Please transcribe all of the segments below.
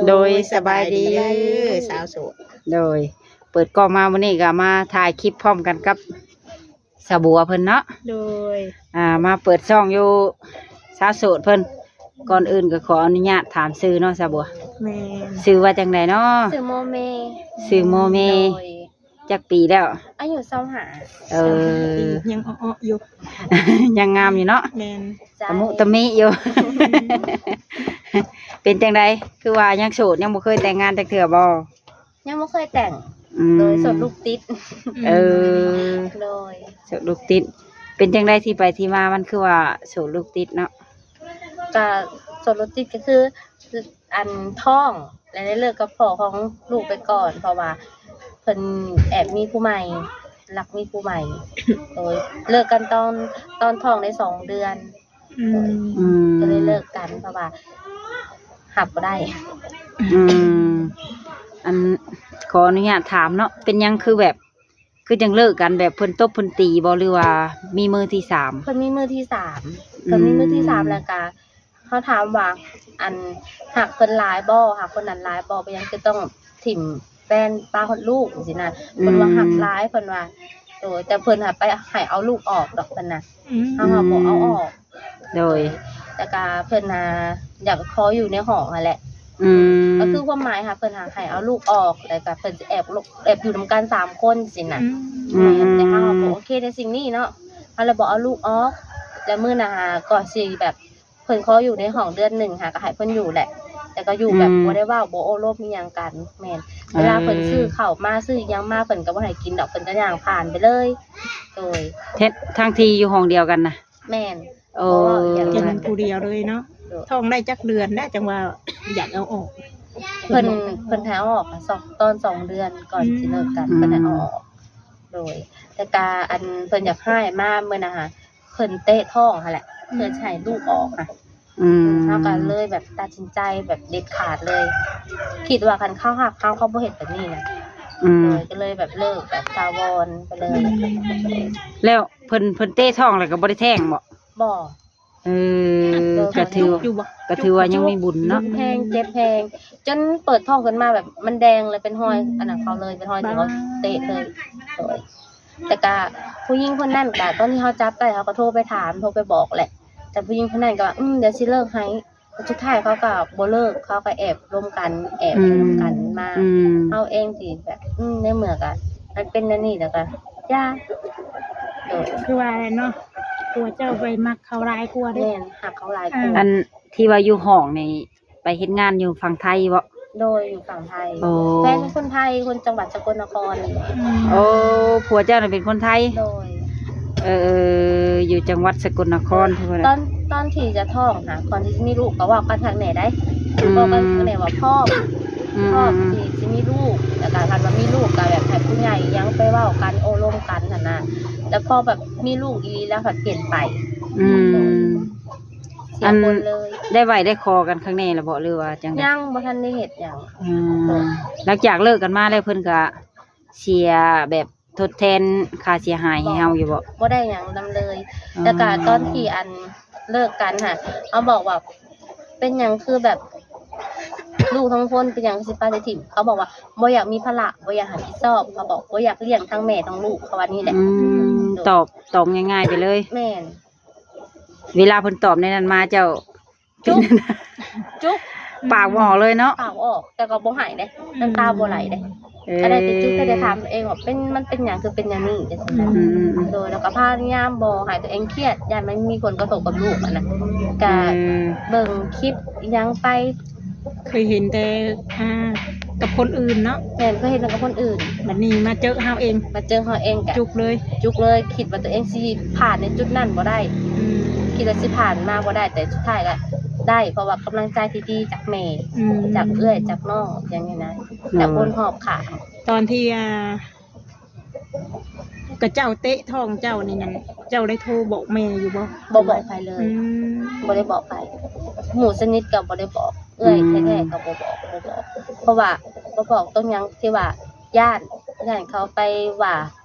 ໂດຍ ສະບາຍດີເດີສາວໂສດ. ໂດຍ ເປີດກ້ອງມາມື້ນີ້ກໍມາຖ່າຍຄລິບພ້ອມກັນກັບສາວບົວເພິ່ນເນາະ. ໂດຍ ອ່າ ມາເປີດຊ່ອງຢູ່ສາວໂສດເພິ່ນ. ກ່ອນອື່ນກໍຂໍອະນຸຍາດຖາມຊື່ເນາະສາວບົວ. ແມ່ນ. ຊື່ວ່າຈັ່ງໃດເນາະ? ຊື່ໂມເມ. ຊື່ໂມເມ. ໂດຍ. ຈັກປີແລ້ວ? ອາຍຸຊາວຫ້າ. ເອີ ຍັງເອາະໆຢູ່ ຍັງງາມຢູ່ເນາະ. ແມ່ນ. ຕະມຸຕະມິຢູ່. ເປັນຈັ່ງໃດ ຄືວ່າຍັງໂສດ ຍັງບໍ່ເຄີຍແຕ່ງງານຈັກເທື່ອບໍ່? ຍັງບໍ່ເຄີຍແຕ່ງ. ອືມ. ໂດຍ ໂສດລູກຕິດ. ເອີ ໂດຍ ໂສດລູກຕິດ. ເປັນຈັ່ງໃດທີ່ໄປທີ່ມາ ມັນຄືວ່າໂສດລູກຕິດເນາະ? ກະໂສດລູກຕິດກໍຄື ອັນທ້ອງ ແລະ ໄດ້ເລີກກັບພໍ່ຂອງລູກໄປກ່ອນ ເພາະວ່າເພິ່ນແອບມີຜູ້ໃໝ່ ລັກມີຜູ້ໃໝ່. ໂດຍ ເລີກກັນຕອນ ຕອນທ້ອງໄດ້ສອງເດືອນ. ອືມ. ອືມ. ກໍເລີຍເລີກກັນ ເພາະວ່າຮັບບໍ່ໄດ້. ອືມ. ອັນ ຂໍອະນຸຍາດຖາມເນາະ ເປັນຫຍັງຄືແບບ ຄືຈັ່ງເລີກກັນ ແບບເພິ່ນຕົບເພິ່ນຕີບໍ່ ຫຼືວ່າມີມືທີສາມ? ເພິ່ນມີມືທີສາມ. ເພິ່ນມີມືທີສາມ ອືມ ແລ້ວກະເຮົາຖາມວ່າ ອັນ ຮັກເພິ່ນຫຼາຍບໍ່ ຮັກຄົນນັ້ນຫຼາຍບໍ່ ເປັນຫຍັງຄືຕ້ອງຖິ້ມແຟນປະຮອດລູກຈັ່ງຊີ້ນະ. ອືມ. ເພິ່ນວ່າຮັກຫຼາຍ ເພິ່ນວ່າ. ໂດຍ ແຕ່ເພິ່ນຫາໄປໃຫ້ເອົາລູກອອກດອກ ເພິ່ນນະ. ອືມ. ເຮົາຫາບໍ່ເອົາອອກ. ໂດຍ ແລ້ວກະເພິ່ນນະຢາກຂໍຢູ່ໃນຫ້ອງຫັ້ນແຫຼະ. ອືມ. ກໍຄືຄວາມໝາຍຫາເພິ່ນຫາໃຫ້ເອົາລູກອອກ ແລ້ວກະເພິ່ນຊິແອບ ແອບຢູ່ນຳກັນສາມຄົນຊີ້ນະ. ອືມ. ແຕ່ເຮົາບໍ່ໂອເຄໃນສິ່ງນີ້ເນາະ ເຮົາເລີຍບໍ່ເອົາລູກອອກ. ແລ້ວມື້ນະຫາກໍຊິແບບ ເພິ່ນຂໍຢູ່ໃນຫ້ອງເດືອນໜຶ່ງຫາກໍໃຫ້ເພິ່ນຢູ່ແຫຼະ ແຕ່ກໍຢູ່ແບບ ອືມ ບໍ່ໄດ້ເວົ້າ ບໍ່ໂອ້ລົມອີ່ຫຍັງກັນ. ແມ່ນ. ເອີ ເວລາເພິ່ນຊື້ເຂົ້າມາ ຊື້ອີ່ຫຍັງມາ ເພິ່ນກໍບໍ່ໃຫ້ກິນດອກ ເພິ່ນກໍຍ່າງຜ່ານໄປເລີຍ. ໂດຍ ທັງທີ່ຢູ່ຫ້ອງດຽວກັນນະ. ແມ່ນ. ໂອ້ ເພາະວ່າຢາກ ເປັນຜູ້ດຽວເລີຍເນາະ. ໂດຍ. ທ້ອງໄດ້ຈັກເດືອນແລ້ວຈັ່ງວ່າຢາກເອົາອອກ? ເພິ່ນ ເພິ່ນໃຫ້ເອົາອອກສອງ ຕອນສອງເດືອນກ່ອນ ອືມ ຊິເລີກກັນ ອືມ ເພິ່ນໃຫ້ເອົາອອກ. ໂດຍ ແຕ່ກະ ອັນ ເພິ່ນຢາກໃຫ້ມາມື້ນະຫະ ເພິ່ນເຕະທ້ອງຫັ້ນແຫຼະ ອືມ ເພື່ອຊິໃຫ້ລູກອອກນະ. ອືມ. ເຮົາກໍເລີຍແບບຕັດສິນໃຈແບບເດັດຂາດເລີຍ ຄິດວ່າຄັນເຂົາຮັກເຮົາ ເຂົາບໍ່ເຮັດແບບນີ້ນະ. ອືມ. ໂດຍ ກໍເລີຍແບບເລີກແບບຖາວອນໄປເລີຍ. ອືມ. ແລ້ວເພິ່ນ ເພິ່ນເຕະທ້ອງແລ້ວກໍບໍ່ໄດ້ແທ້ງບໍ? ບໍ່. ເອີ ໂດຍ ກໍຖື ກໍຖືວ່າຍັງມີບຸນເນາະ. ແພງ ເຈັບແພງ ຈົນເປີດທ້ອງຂຶ້ນມາແບບມັນແດງເລີຍ ເປັນຮອຍ ອືມ ອັນນັ້ນເຂົາເລີຍ ເປັນຮອຍທີ່ເຂົາເຕະເລີຍ. ໂດຍ. ແຕ່ກະຜູ້ຍິງຄົນນັ້ນກະ ຕອນທີ່ເຮົາຈັບໄດ້ ເຮົາກໍໂທໄປຖາມ ໂທໄປບອກແຫຼະ ແຕ່ຜູ້ຍິງຄົນນັ້ນກໍວ່າ ອືມ ດຽວຊິເລີກໃຫ້. ສຸດທ້າຍເຂົາກໍບໍ່ເລີກ ເຂົາກໍແອບລົມກັນ ແອບ ອືມ ກັນມາ. ອືມ. ເຮົາເອງທີ່ແບບ ອືມ ໃນເມື່ອກະມັນເປັນແນວນີ້ ແລ້ວກໍຢ່າ. ໂດຍ. ຄືວ່າແຫຼະເນາະ ຜົວເຈົ້າໄປມັກເຂົາຫຼາຍກວ່າເດ້. ແມ່ນ ຮັກເຂົາຫຼາຍກວ່າ. ອືມ. ອັນທີ່ວ່າຢູ່ຫ້ອງນີ້ ໄປເຮັດງານຢູ່ຝັ່ງໄທບໍ? ໂດຍ ຢູ່ຝັ່ງໄທ. ໂອ້ ແຟນເປັນຄົນໄທ ຄົນຈັງຫວັດສະກົນນະຄອນນີ້ແຫຼະ. ອືມ. ໂອ້ ຜົວເຈົ້ານັ້ນເປັນຄົນໄທ? ໂດຍ. ເອີ ຢູ່ຈັງຫວັດສະກົນນະຄອນ. ຕອນ ຕອນທີ່ຈະທ້ອງຫາ ກ່ອນທີ່ຈະມີລູກ ກໍເວົ້າກັນຄັກແນ່ໃດ໋. ອືມ. ເວົ້າກັນຄັກແນ່ວ່າພ້ອມ ອືມ ພ້ອມທີ່ຈະມີລູກ ແລ້ວກໍຄັນວ່າມີລູກກໍແບບໃຫ້ຜູ້ໃຫຍ່ຫຍັງໄປເວົ້າກັນໂອ້ລົມກັນຫັ້ນນະ ແລ້ວພໍແບບມີລູກອີ່ຫຼີແລ້ວພັດປ່ຽນໄປ. ອືມ. ເສຍຄົນເລີຍ. ໄດ້ໄຫວ້ໄດ້ຂໍກັນຄັກແນ່ແລ້ວບໍ ຫຼືວ່າຈັ່ງໃດ? ຍັງ ບໍ່ທັນໄດ້ເຮັດຫຍັງ. ອືມ. ຫຼັງຈາກເລີກກັນມາແລ້ວ ເພິ່ນກະເສຍແບບທົດແທນຄ່າເສຍຫາຍໃຫ້ເຮົາຢູ່ບໍ? ບໍ່ ບໍ່ໄດ້ຫຍັງນຳເລີຍ. ອໍ. ແລ້ວກະຕອນທີ່ ອັນ ເລີກກັນຫະ ເຮົາບອກວ່າ ເປັນຫຍັງຄືແບບ ລູກທັງຄົນ ເປັນຫຍັງຄືຊິປະໄດ້ຖິ້ມ? ເຂົາບອກວ່າ ບໍ່ຢາກມີພາລະ ບໍ່ຢາກຮັບຜິດຊອບ. ເຂົາບອກ ບໍ່ຢາກລ້ຽງທັງແມ່ທັງລູກ ເຂົາວ່ານີ້ແຫຼະ. ອືມ. ໂດຍ. ຕອບ ຕອບງ່າຍໆໄປເລີຍ. ແມ່ນ. ເວລາເພິ່ນຕອບແນວນັ້ນມາ ເຈົ້າ ຈຸກ ຈຸກ ປາກບໍ່ອອກເລີຍເນາະ. ປາກບໍ່ອອກ ແຕ່ກໍບໍ່ໄຫ້ເດ້ ອືມ ນ້ຳຕາບໍ່ໄຫຼເດ້. ເອີ ກໍໄດ້ແຕ່ຈຸກ ກໍໄດ້ຖາມຕົວເອງວ່າເປັນ ມັນເປັນຫຍັງຄືເປັນແນວນີ້ ອືມໆໆ. ໂດຍ ແລ້ວກໍພະຍາຍາມບໍ່ໃຫ້ຕົວເອງຄຽດ ຢ້ານມັນມີຜົນກະທົບກັບລູກຫັ້ນນະ ກະ ອືມ ເບິ່ງຄລິບອີ່ຫຍັງໄປ. ເຄີຍເຫັນແຕ່ ອ່າ ກັບຄົນອື່ນເນາະ. ແມ່ນ ເຄີຍເຫັນແຕ່ກັບຄົນອື່ນ ບັດນີ້ມາເຈີເຮົາເອງ ມາເຈີເຮົາເອງກະຈຸກເລີຍ ຈຸກເລີຍ. ຄິດວ່າຕົວເອງຊິຜ່ານໃນຈຸດນັ້ນບໍ່ໄດ້ ອືມ ຄິດວ່າຊິຜ່ານມາບໍ່ໄດ້ ແຕ່ສຸດທ້າຍກະໄດ້ ເພາະວ່າກຳລັງໃຈທີ່ດີຈາກແມ່ ອືມ ຈາກເອື້ອຍ ຈາກນ້ອງ ຢ່າງນີ້ນະ ໂດຍ ຈາກຄົນຮອບຂ້າງ. ຕອນທີ່ ອ່າ ກະເຈົ້າເຕະທ້ອງເຈົ້ານີ້ນັ້ນ ເຈົ້າໄດ້ໂທບອກແມ່ຢູ່ບໍ່? ບໍ່ບອກໃຜເລີຍ. ອືມ. ບໍ່ໄດ້ບອກໃຜ ໝູ່ສະໜິດກໍບໍ່ໄດ້ບອກ ເອື້ອຍ ອືມ ແທ້ໆກໍບໍ່ບອກ ບໍ່ບອກ ເພາະວ່າບໍ່ບອກຕ້ອງຫຍັງ ທີ່ວ່າຢ້ານ ຢ້ານເຂົາໄປວ່າ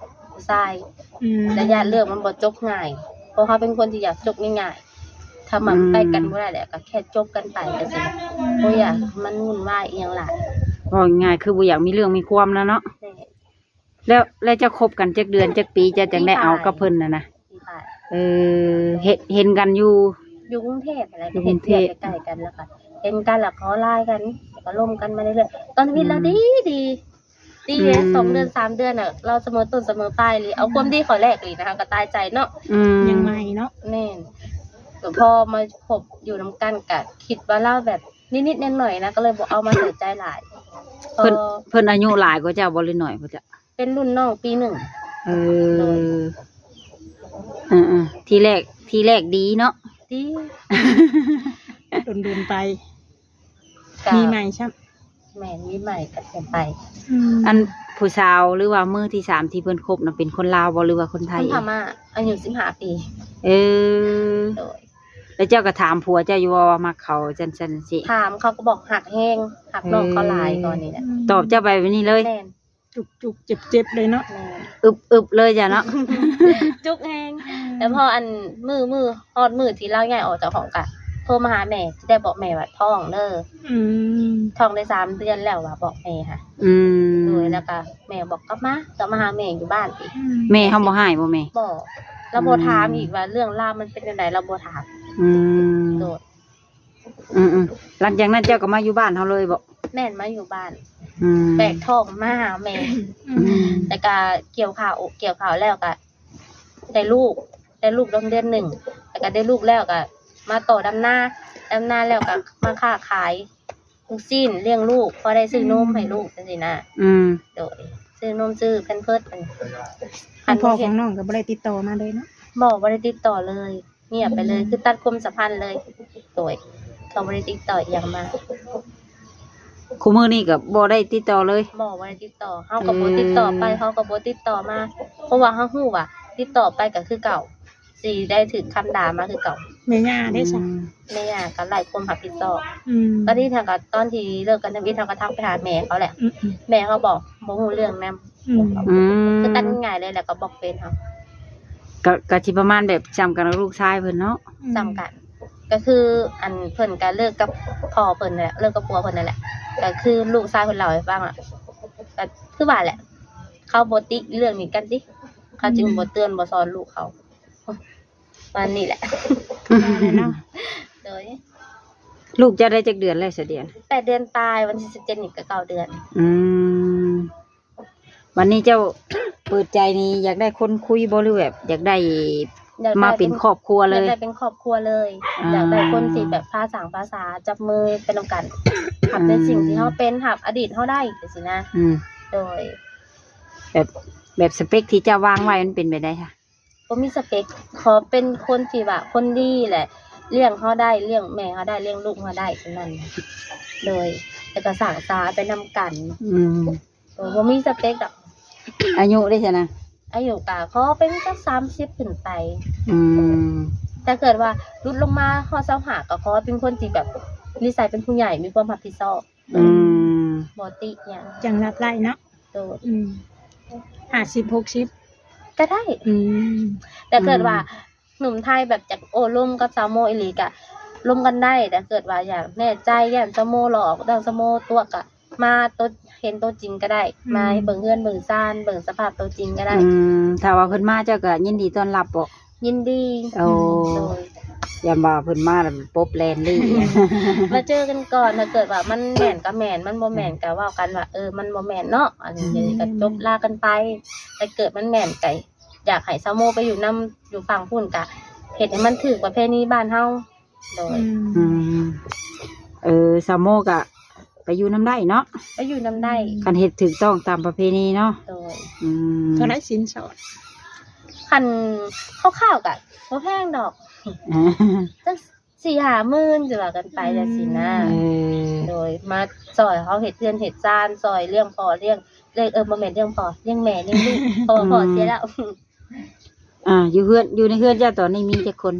ຜູ້ຊາຍ ອືມ ແລະ ຢ້ານເລື່ອງມັນບໍ່ຈົບງ່າຍ ເພາະເຮົາເປັນຄົນທີ່ຢາກຈົບງ່າຍໆ. ຖ້າມັນ ອືມ ໄປກັນບໍ່ໄດ້ແລ້ວກໍແຄ່ຈົບກັນໄປຈັ່ງຊີ້ນະ ບໍ່ຢາກໃຫ້ມັນວຸ່ນວາຍອີ່ຫຍັງຫຼາຍ. ເວົ້າງ່າຍໆ ຄືບໍ່ຢາກມີເລື່ອງມີຄວາມນະເນາະ. ແມ່ນ. ແລ້ວ ແລ້ວເຈົ້າຄົບກັນຈັກເດືອນຈັກປີ ເຈົ້າຈັ່ງໄດ້ເອົາກັບເພິ່ນນະນະ? ປີປາຍ. ເອີ ເຮັດ ເຫັນກັນຢູ່ ຢູ່ກຸງເທບຫັ້ນແຫຼະ ຢູ່ກຸງເທບ ເຮັດວຽກໃກ້ໆກັນ ແລ້ວກໍເຫັນກັນ ແລ້ວກໍ LINE ກັນ ແລ້ວກໍລົມກັນມາເລື້ອຍໆ. ຕອນທຳອິດລາວ ອືມ ດີໆ ດີເດ້ ອືມ ສອງເດືອນສາມເດືອນນະ ລາວສະເໝີຕົ້ນສະເໝີປາຍອີ່ຫຼີ ເອົາຄວາມດີເຂົາແລກອີ່ຫຼີນະ ເຮົາກໍຕາຍໃຈເນາະ. ອືມ ຍັງໃໝ່ເນາະ. ແມ່ນ. ພໍມາຄົບຢູ່ນຳກັນ ກໍຄິດວ່າລາວແບບ ນິດໆໜ້ອຍໆນະ ກໍເລີຍບໍ່ເອົາມາໃສ່ໃຈຫຼາຍ. ເພິ່ນ ເພິ່ນອາຍຸຫຼາຍກວ່າເຈົ້າບໍ່ ຫຼື ໜ້ອຍກວ່າເຈົ້າ? ເປັນລຸ້ນນ້ອງປີໜຶ່ງ. ເອີ ໂດຍ ເອີໆ ທີແລກ ທີແລກດີເນາະ. ດີ. ດົນໆໄປ ກະ ມີໃໝ່ຊ້ຳ. ແມ່ນ ມີໃໝ່ກໍເປັນໄປ. ອືມ ອັນຜູ້ສາວ ຫຼືວ່າມືທີສາມທີ່ເພິ່ນຄົບນະ ເປັນຄົນລາວບໍ່ ຫຼືວ່າຄົນໄທ? ຄົນພະມ້າ ອາຍຸສິບຫ້າປີ. ເອີ ໂດຍ. ແລ້ວເຈົ້າກໍຖາມຜົວເຈົ້າຢູ່ບໍ່ວ່າມັກເຂົາ ຈັ່ງຊັ້ນຈັ່ງຊີ້? ຖາມ ເຂົາກໍບອກຮັກແຮງ ຮັກນ້ອງເຂົາຫຼາຍ ເອີ ຕອນນີ້ນະ. ອືມ ຕອບເຈົ້າໄປແບບນີ້ເລີຍ? ແມ່ນ. ຈຸກໆເຈັບໆເລີຍເນາະ. ແມ່ນ. ອຶບໆເລີຍຈ້ະເນາະ. ຈຸກແຮງ. ແລ້ວພໍອັນມື້ ມື້ ຮອດມື້ທີ່ລາວຍ້າຍອອກຈາກຫ້ອງກະໂທມາຫາແມ່ ຊິໄດ້ບອກແມ່ວ່າທ້ອງເດີ. ອືມ ທ້ອງໄດ້ສາມເດືອນແລ້ວວ່າ ບອກແມ່ຫະ. ອືມ ໂດຍ ແລ້ວກະແມ່ບອກກັບມາ ກັບມາຫາແມ່ຢູ່ບ້ານອີກ. ອືມ ແມ່ເຮົາບໍ່ຮ້າຍບໍ່ແມ່? ບໍ່. ລາວບໍ່ຖາມອີກວ່າເລື່ອງລາວມັນເປັນຈັ່ງໃດ ລາວບໍ່ຖາມ. ອືມ ໂດຍ. ອືມໆ ຫຼັງຈາກນັ້ນເຈົ້າກໍມາຢູ່ບ້ານເຮົາເລີຍບໍ່? ແມ່ນ ມາຢູ່ບ້ານ. ອືມ ແບກທ້ອງມາຫາແມ່. ອືມ ແລ້ວກໍກ່ຽວເຂົ້າ ກ່ຽວເຂົ້າແລ້ວກໍໄດ້ລູກ ໄດ້ລູກໄດ້ເດືອນໜຶ່ງ ແລ້ວກໍໄດ້ລູກແລ້ວກໍມາຕໍ່ດຳນາ ດຳນາແລ້ວກໍມາຄ້າຂາຍລູກຊີ້ນ ລ້ຽງລູກ ພໍໄດ້ຊື້ນົມໃຫ້ລູກຈັ່ງຊີ້ນະ. ອືມ ໂດຍ ຊື້ນົມ ຊື້ແພມເພີດ. ອັນ ອັນພໍ່ຂອງນ້ອງກໍບໍ່ໄດ້ຕິດຕໍ່ມາເລີຍເນາະ? ບໍ່ ບໍ່ໄດ້ຕິດຕໍ່ເລີຍ. ງຽບໄປເລີຍ ອືມ ຄືຕັດຄວາມສຳພັນເລີຍ. ໂດຍ ເຂົາບໍ່ໄດ້ຕິດຕໍ່ອີ່ຫຍັງມາ. ຄູ່ມື້ນີ້ກໍບໍ່ໄດ້ຕິດຕໍ່ເລີຍ? ບໍ່ ບໍ່ໄດ້ຕິດຕໍ່. ເຮົາກໍບໍ່ຕິດຕໍ່ໄປ ອືມ ເຂົາກໍບໍ່ຕິດຕໍ່ມາ ເພາະວ່າເຮົາຮູ້ວ່າຕິດຕໍ່ໄປກໍຄືເກົ່າ ຊິໄດ້ຖືກຄຳດ່າມາຄືເກົ່າ. ແມ່ຍ່າເດ້ຊະ? ອືມ ແມ່ຍ່າກໍໄຮ້ຄວາມຮັບຜິດຊອບ. ອືມ ຕອນນີ້ທາງກໍ ຕອນທີ່ເລີກກັນທຳອິດ ເຮົາກໍທັກໄປຫາແມ່ເຂົາແຫຼະ. ອືມໆ ແມ່ເຂົາບອກບໍ່ຮູ້ເລື່ອງນຳ. ອືມ ອືມ ຄືຕັດງ່າຍເລີຍ ແລ້ວກໍບອກເຟສເຮົາ. ກໍ ກໍຊິປະມານແບບສ່ຳກັນກັບລູກຊາຍເພິ່ນເນາະ? ອືມ ສ່ຳກັນ ກໍຄືອັນເພິ່ນກໍເລີກກັບພໍ່ເພິ່ນນັ້ນແຫຼະ ເລີກກັບຜົວເພິ່ນນັ້ນແຫຼະ ກໍຄືລູກຊາຍເພິ່ນເລົ່າໃຫ້ຟັງອະ ກໍຄືວ່າແຫຼະ ເຂົາບໍ່ຕິເລື່ອງນີ້ກັນຕິ ເຂົາຈຶ່ງ ອືມ ບໍ່ເຕືອນບໍ່ສອນລູກເຂົາ ປະມານນີ້ແຫຼະ. ໂດຍ ລູກເຈົ້າໄດ້ຈັກເດືອນແລ້ວຊະດຽວ? ແປດເດືອນປາຍ ວັນທີສິບເຈັດນີ້ກໍເກົ້າເດືອນ. ອືມ ບັດນີ້ເຈົ້າເປີດໃຈນີ້ ຢາກໄດ້ຄົນຄຸຍບໍ່ ຫຼືແບບຢາກໄດ້ ຢາກໄດ້ ມາເປັນ ເປັນຄອບຄົວເລີຍ? ຢາກໄດ້ເປັນຄອບຄົວເລີຍ. ອ່າ ຢາກໄດ້ຄົນທີ່ແບບພາສ້າງພາສາ ຈັບມືໄປນຳກັນ ຮັບໃນ ອືມ ສິ່ງທີ່ເຮົາເປັນ ຮັບອະດີດເຮົາໄດ້ ຈັ່ງຊີ້ນະ. ອືມ ໂດຍ ແບບ ແບບສະເປັກທີ່ເຈົ້າວາງໄວ້ມັນເປັນແບບໃດຄະ? ບໍ່ມີສະເປັກ ຂໍເປັນຄົນທີ່ວ່າຄົນດີແຫຼະ ລ້ຽງເຮົາໄດ້ ລ້ຽງແມ່ເຮົາໄດ້ ລ້ຽງລູກເຮົາໄດ້ ສ່ຳນັ້ນ. ໂດຍ ແລ້ວກໍສ້າງສາໄປນຳກັນ. ອືມ ໂດຍ ບໍ່ມີສະເປັກດອກ. ອາຍຸເດ້ຊະນະ? ອາຍຸກະຂໍເປັນຈັກສາມສິບຂຶ້ນໄປ. ອືມ ແຕ່ເກີດວ່າຫຼຸດລົງມາຮອດຊາວຫ້າ ກໍຂໍເປັນຄົນທີ່ແບບນິໄສເປັນຜູ້ໃຫຍ່ ມີຄວາມຮັບຜິດຊອບ. ອືມ ບໍ່ຕິຫຍັງ ຈັ່ງຮັບໄດ້ເນາະ. ໂດຍ ອືມ ຫ້າສິບ ຫົກສິບ ກໍໄດ້. ອືມ ແຕ່ເກີດວ່າ ອືມ ໜຸ່ມໄທແບບຢາກໂອ້ລົມກັບສາວໂມອີ່ຫຼີກະລົມກັນໄດ້ ແຕ່ເກີດວ່າຢາກແນ່ໃຈ ຢ້ານສາວໂມຫຼອກ ຢ້ານສາວໂມຕົວະ ກະມາໂຕ ເຫັນໂຕຈິງກໍໄດ້. ອືມ ມາເບິ່ງເຮືອນເບິ່ງຊານ ເບິ່ງສະພາບໂຕຈິງກໍໄດ້. ອືມ ຖ້າວ່າເພິ່ນມາເຈົ້າກໍຍິນດີຕ້ອນຮັບບໍ່? ຍິນດີ. ໂອ້ ໂດຍ ຢ້ານວ່າເພິ່ນມາແລ້ວປົບແລ່ນເລີຍ. ມາເຈີກັນກ່ອນ ຖ້າເກີດວ່າມັນແມ່ນກໍແມ່ນ ມັນບໍ່ແມ່ນກໍເວົ້າກັນວ່າ ເອີ ມັນບໍ່ແມ່ນເນາະ ອັນນີ້ ອືມ ກໍຈົບລາກັນໄປ. ຖ້າເກີດມັນແມ່ນກໍ ຢາກໃຫ້ສາວໂມໄປຢູ່ນຳ ຢູ່ຝັ່ງພຸ້ນ ກະເຮັດໃຫ້ມັນຖືກປະເພນີບ້ານເຮົາ. ໂດຍ ອືມ ອືມ ເອີ ສາວໂມກະໄປຢູ່ນຳໄດ້ເນາະ? ໄປຢູ່ນຳໄດ້ ຄັນເຮັດຖືກຕ້ອງຕາມປະເພນີເນາະ. ໂດຍ ອືມ ເທົ່າໃດສິນສອດ? ຄັນຄ່າວໆ ກະບໍ່ແພງດອກ ຈັກສີ່ຫ້າໝື່ນ ຊິວ່າກັນໄປ ອືມ ຈັ່ງຊີ້ນະ. ເອີ ໂດຍ ມາຊ່ອຍເຮົາເຮັດເຮືອນເຮັດຊານ ຊ່ອຍລ້ຽງພໍ່ລ້ຽງ ລ້ຽງ ເອີ ບໍ່ແມ່ນລ້ຽງພໍ່ ລ້ຽງແມ່ລ້ຽງລູກ ເພາະວ່າພໍ່ເສຍແລ້ວ. ອືມ ອ່າ ຢູ່ເຮືອນ ຢູ່ໃນເຮືອນເຈົ້າຕອນນີ້ມີຈັກຄົນ?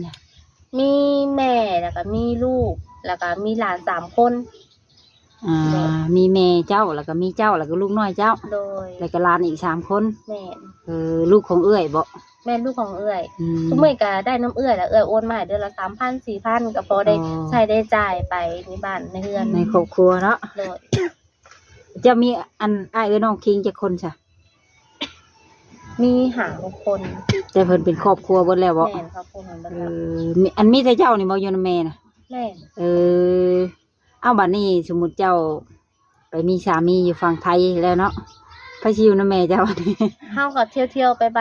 ມີແມ່ ແລ້ວກໍມີລູກ ແລ້ວກໍມີຫຼານສາມຄົນ. ອ່າ ໂດຍ ມີແມ່ເຈົ້າ ແລ້ວກໍມີເຈົ້າ ແລ້ວກໍລູກນ້ອຍເຈົ້າ. ໂດຍ ແລ້ວກໍຫຼານອີກສາມຄົນ. ແມ່ນ. ເອີ ລູກຂອງເອື້ອຍບໍ? ແມ່ນລູກຂອງເອື້ອຍ. ອືມ ທຸກມື້ກໍໄດ້ນຳເອື້ອຍແຫຼະ ເອື້ອຍໂອນມາໃຫ້ເດືອນລະສາມພັນ ສີ່ພັນ ກໍພໍໄດ້ ອໍ ໃຊ້ໄດ້ຈ່າຍໄປໃນບ້ານໃນເຮືອນ ໃນຄອບຄົວເນາະ. ໂດຍ. ເຈົ້າມີ ອັນ ອ້າຍເອື້ອຍນ້ອງຄິງຈັກຄົນຊະ? ມີຫ້າຫົກຄົນ. ແຕ່ເພິ່ນເປັນຄອບຄົວເບິດແລ້ວບໍ? ແມ່ນ ຄອບຄົວເພິ່ນເບິດແລ້ວ. ເອີ ມີ ອັນ ມີແຕ່ເຈົ້ານີ້ບໍຢູ່ນຳແມ່ນະ? ແມ່ນ. ເອີ ເອົາ ບັດນີ້ສົມມຸດເຈົ້າໄປມີສາມີຢູ່ຝັ່ງໄທແລ້ວເນາະ ໃຜຊິຢູ່ນຳແມ່ເຈົ້າບັດນີ້? ເຮົາກໍທ່ຽວໆໄປໆ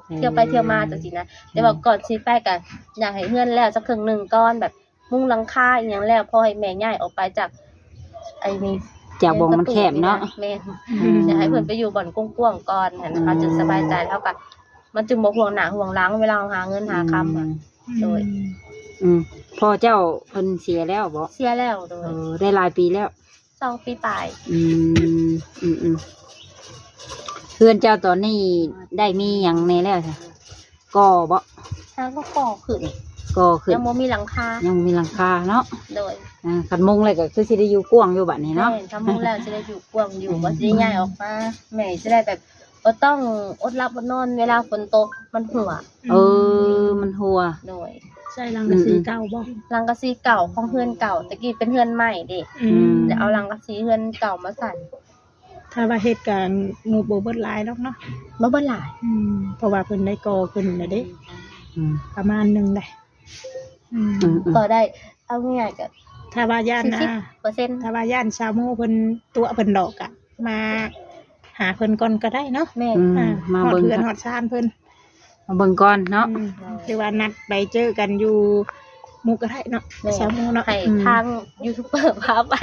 ເອີ ທ່ຽວໄປທ່ຽວມາຈັ່ງຊີ້ນະ. ແຕ່ວ່າ ອືມ ກ່ອນຊິໄປກໍຢາກໃຫ້ເຮືອນແລ້ວຈັກເຄິ່ງໜຶ່ງກ່ອນ ແບບມຸງຫຼັງຄາອີ່ຫຍັງແລ້ວ ພໍໃຫ້ແມ່ຍ້າຍອອກໄປຈາກ ໄອ້ນີ້ ຈາກບ່ອນມັນແຄບເນາະ. ແມ່ນ. ອືມ ຢາກໃຫ້ເພິ່ນໄປຢູ່ບ່ອນກວ້າງໆກ່ອນຫັ້ນນະ ອືມ ເຮົາຈຶ່ງສະບາຍໃຈ ເຮົາກໍ ມັນຈຶ່ງບໍ່ຫ່ວງໜ້າຫ່ວງຫຼັງເວລາເຮົາຫາເງິນຫາຄຳ. ອືມ ໂດຍ. ອືມ ອືມ ພໍ່ເຈົ້າເພິ່ນເສຍແລ້ວບໍ? ເສຍແລ້ວ. ໂດຍ. ເອີ ໄດ້ຫຼາຍປີແລ້ວ? ສອງປີປາຍ. ອືມ ອືມໆ ເຮືອນເຈົ້າຕອນນີ້ໄດ້ມີຫຍັງແດ່ແລ້ວຊະ? ກໍ່ບໍ? ຫາກໍກໍ່ຂຶ້ນ ກໍ່ຂຶ້ນ ຍັງບໍ່ມີຫຼັງຄາ ຍັງບໍ່ມີຫຼັງຄາເນາະ. ໂດຍ. ອ່າ ຄັນມຸງແລ້ວກໍຄືຊິໄດ້ຢູ່ກວ້າງຢູ່ບັດນີ້ເນາະ. ແມ່ນ ຄັນມຸງແລ້ວຊິໄດ້ຢູ່ກວ້າງຢູ່ ອືມ ບໍ່ຊິໄດ້ຍ້າຍອອກມາ ແມ່ຊິໄດ້ແບບ ບໍ່ຕ້ອງອົດຫຼັບອົດນອນເວລາຝົນຕົກ ມັນຮົ່ວ. ເອີ ມັນຮົ່ວ. ໂດຍ. ໃຊ້ສັງກະສີ ອືມ ເກົ່າບໍ? ສັງກະສີເກົ່າຂອງເຮືອນເກົ່າ ແຕ່ກີ້ເປັນເຮືອນໃໝ່ເດ້. ອືມ ແລ້ວເອົາສັງກະສີເຮືອນເກົ່າມາໃສ່. ຖ້າວ່າເຮັດກໍງົບບໍ່ເບິດຫຼາຍດອກເນາະ. ບໍ່ເບິດຫຼາຍ. ອືມ ເພາະວ່າເພິ່ນໄດ້ກໍ່ຂຶ້ນແລ້ວເດ້. ອືມ ປະມານໜຶ່ງໄດ໋. ອືມ ອືມໆ ກໍໄດ້ ເອົາງ່າຍໆກໍ ຖ້າວ່າຢ້ານ ສີ່ສິບເປີເຊັນ ອ່າ ຖ້າວ່າຢ້ານຊາວໂມເພິ່ນຕົວະເພິ່ນດອກກະ ມາຫາເພິ່ນກ່ອນກໍໄດ້ເນາະ. ແມ່ນ. ອືມ ອ່າ ມາເບິ່ງ ຮອດເຮືອນຮອດຊານເພິ່ນ ມາເບິ່ງກ່ອນເນາະ. ອືມ ໂດຍ. ຄືວ່ານັດໄປເຈີກັນຢູ່ໝູ່ກໍໄດ້ເນາະ. ແມ່ນ. ຊາວໂມເນາະ. ໃຫ້ ອືມ ທາງຢູທູບເບີພາໄປ